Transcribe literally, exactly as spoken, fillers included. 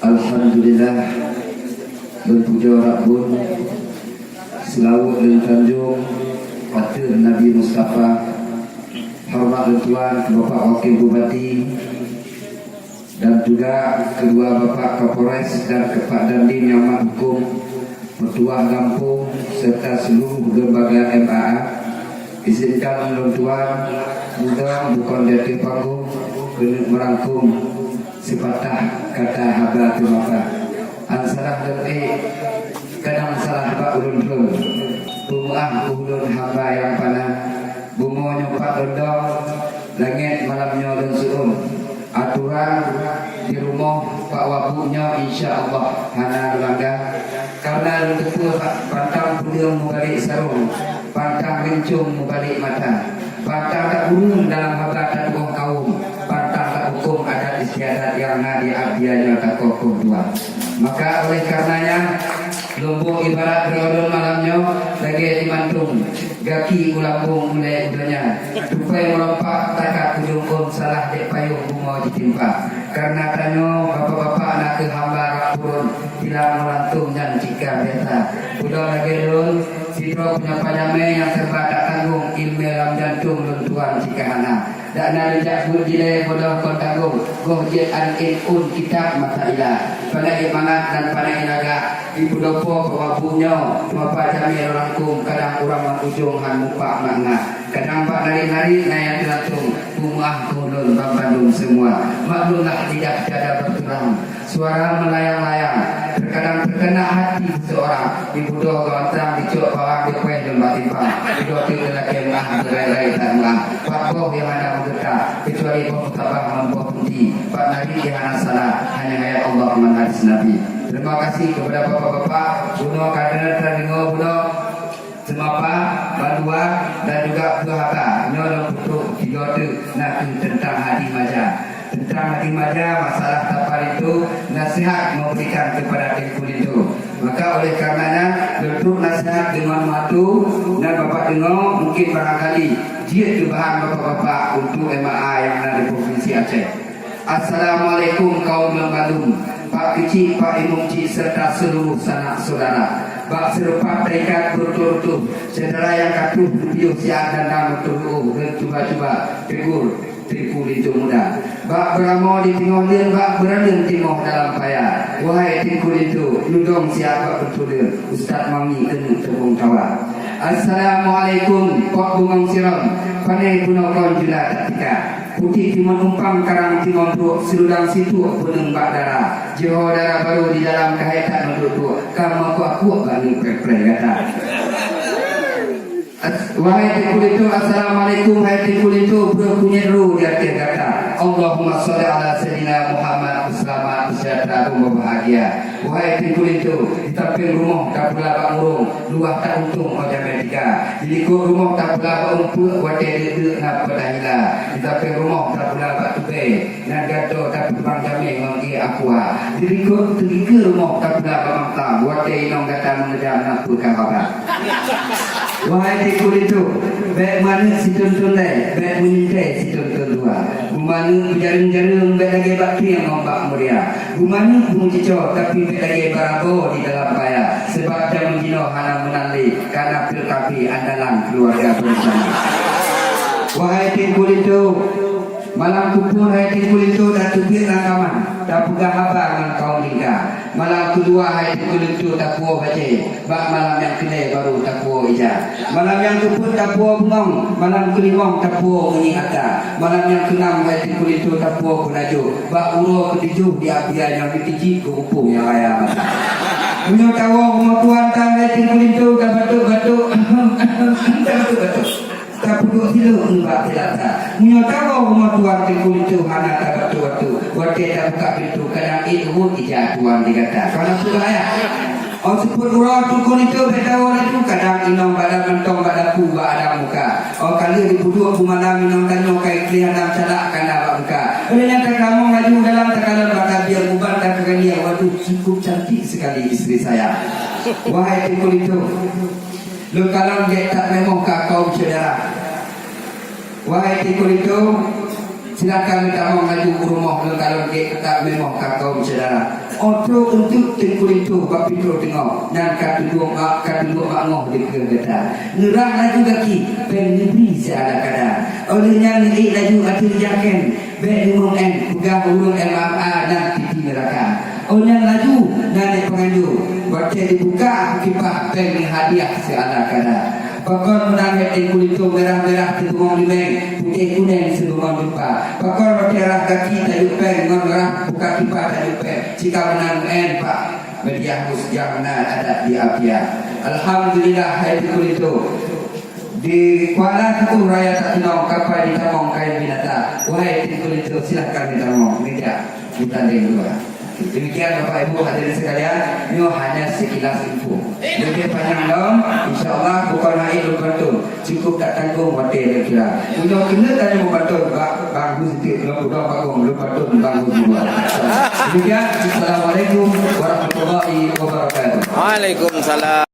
Alhamdulillah, lôn pujoe rabbon, seulaweuet lôn sanjong ateueh Nabi Mustafa, horeumat lôn tuan keu Bapak Wakil Bupati dan juga kedua Bapak Kapolres dan Kepala Dandim nyang mat huköm, peutuah gampông serta seuluruh lembaga M A A. Izinkan lôn tuan mudong bukon di ateueh panggong keuneuk meurangkôm sipatah kata haba teumapa. An salah lôn ék, kadang salah bak ulôn droe. Peumeu'ah keu ulôn hamba nyang pana. Bumoe nyoe pat lôn dong, langét malam nyoe lôn seu'ôn. Aturan di rumoh bak wabuk nyoe insya Allah hana lôn langga. Kareuna lôn teupeue bak pantang peudeueng meubalek sarông, pantang rincong meubalek mata, pantang takureueng dalam haba tatu'oh kawöm, pantang tahukôm adat istiadat nyang na di Abdia nyoe takoh-koh dua. Maka oleh kareuna nyan, lôn boh ibarat droe lôn malam nyoe lagée di mantong gaki u lambông ulée u donya, tupai meurompak takat ujong ôn salah dek payông bumoe jitimpa. Kareuna tanyoe bapak-bapak nakeuh hamba rab purôn, tilang meurantong nyan cit ka biasa. Peudong lagée lôn, sidroe peunyapa jamé nyang serba tatanggong, ileumé lam jantông lôn tuan cit ka hana. Dak na neujak buet dilée bodoh kon tanggong, goh jeuet an in un kitab masa ila. Pandai mangat dan pandai lagak, di peudopo peuwabunyoe, teumapa jamé lôn rangkong, kadang ureuëng lam ujong han mupak makna. Kadang bak narit-narit na nyang teulantung, peumeu'ah keu ulôn banmandum seumua. Maklumlah lidah tiada bertulang, suara melayang-layang, terkadang terkena hati seseorang. Di budoh gawantang dicok bawang dipoh lôn bak timpang. Budoh teuk lelaki meu'ah, berai-rai tak meu'ah. Pat boh nyang hana meugeuta, kecuali boh meutabah ngon boh punti. Pat narit nyang hana salah, hanya ayat Allah ngon hadis Nabi. Terima kasih kepada bapak-bapak, bunoe ka deungoe bunoe. Seumapa, bandua, dan juga buah haba, nyoe lôn peutrok tiga teuk, nakeuh teuntang hadi maja. Teuntang hadi maja, masalah tapalinto, nasihat meuberikan kepada Teungku Linto. Maka oleh karenanya, lôn trok nasihat deungon meuatu, dan Bapak deungoe, mungkin barangkali jeuet keu bahan bapak-bapak untuk M A A nyang na di Provinsi Aceh. Assalamualaikum kaum lôn bandum, pak keuchik, pak imum chik, serta seuluruh sanak syedara. Bak seurupat teuikat beureutoh-reutoh, syedara nyang ka troh geupiôh siat dan na meutuléh lôn cuba-cuba teugor Teungku Linto Muda. Bak beuramoe di teungoh lôn, bak beuraleueng timoh dalam paya. Wahai Teungku Linto, neudong siat bak beureutoh lôn, Ustaz Mangi keuneuk teubong tawa. Assalamualaikum, Pok Bungong Sirom, pané bunoe kon jula tatika. Putéh timon umpang karang timon brok, seududang situek beuneung bak dara. Jiho dara barô di dalam kahai that meuduek-duek, ka meukuak-kuak bak ngon preh-preh gata. As-, wahai Teungku Linto, assalamualaikum, hai Teungku Linto, breuh kunyét ro di ateueh gata. Allahumma shalli ala Sayyidina Muhammad, selamat bersejahtera dan berbahagia. Wahai Teungku Linto, di sampéng rumoh tapeula bak murông, luwah ta untông 'oh jamé tiga. Di likot rumoh tapeula bak umpeuek, watée deuk-deuk na peudahila. Di sampéng rumoh tapeula bak tubée, nan gantoe tapeubang jamé ngon ié aqua. Di likot teulikeue rumoh tapeula bak mantang, watée inong gata meungeujam na peue ka haba. Wahai Teungku Linto, bék maneuk siteun-teun lé, bék meuningkai siteun-teun dua. Bumaneuk beujareueng-jareueng bék lagée bak tieng ngon bak muria. Bumaneuk beumeujicor, tapi bék lagée barabo di dalam paya. Sebab jameun jinoe hana meunan lé, kana pil kafe andalan keuluwarga beureusaha. Wahai Teungku Linto, malam kupon hai Teungku Linto tateubiet lam kaman, tapeugah haba ngon kaum lingka. Malam keudua hai Teungku Linto tapuwoe bajée, bak malam nyang keulhée barô tapuwoe ija. Malam nyang keupeuet tapuwoe bungong, malam keulimong tapuwoe meunyi ata. Malam nyang keunam hai Teungku Linto tapuwoe peunajoh, bak uroe keutujoh di Abdia nyoe jiteujieb keu upông nyang raya mata. Meunyoe tawoe rumoh tuan tan hai Teungku Linto tabatuk-batuk, tabatuk-batuk. Tapeuduek sileueng nibak silata. Meunyoe tawoe rumoh tuan Teungku Linto hana tabato-bato, watée tabuka pintoe kadang ék rhot ija tuan di gata. Kana peue bahaya? Oh seupôt uroe Teungku Linto bék tawoe laju, kadang inong badan mantong bak dapu bak adam muka. Oh ka lheueh jipeuduek beumalam inong tanyoe ka ikleh adam calak kana bak muka. Oleh nyan takamong laju dalam takalon bak tabia uban dan kagalian, waduh cukup cantik sekali istri saya. Wahai Teungku Linto, lôn kalon gét that meunyoe ka kaum syedara. Wahai Teungku Linto, Silakan tamong laju u rumoh ngon kalon gét, teutap meumoh ka kaum syedara. Otrok eunteuk Teungku Linto bak pintoe teungoh, nan ka teuduek mak, ka teuduek mak ngoh di keuh gata. Neurang laju gaki, péng neubri siala kada. Óh lheueh nyan neuék laju ateueh jakén, bék neumeu'en, peugah ureueng M A nan tipi neuraka. Óh nyan laju nan ék peunganjô, watée jibuka kipah péng neuhadiah siala kada. Pakon meunan hé Teungku Linto, mirah-mirah sibeungong limeng, putéh kuneng sibeungong jeumpa. Pakon watée rhah gaki tayue péng, ngon rhah buka kipah tayue péng. Cit ka meunan meu'en bak media hus nyang na adat di Apia. Alhamdulillah, hai Teungku Linto. Di Kuala Tutoh Raya takeunong kapai jitamong kain binatang. Wahai Teungku Linto, silahkan jitamong. Meja. Kita dua. Demikian Bapak Ibu hadirin sekalian, nyoe hanya sekilas info. Lebih panjang lom, insya Allah bukan hai lôn pantun. Cukup tak tanggung watée lôn kira. Punya kena tanya membantu Bang Bang Gus Dik, lôn pudong bagong, lôn pantun Bang Gus Dik. Demikian, Assalamualaikum warahmatullahi wabarakatuh. Waalaikumsalam.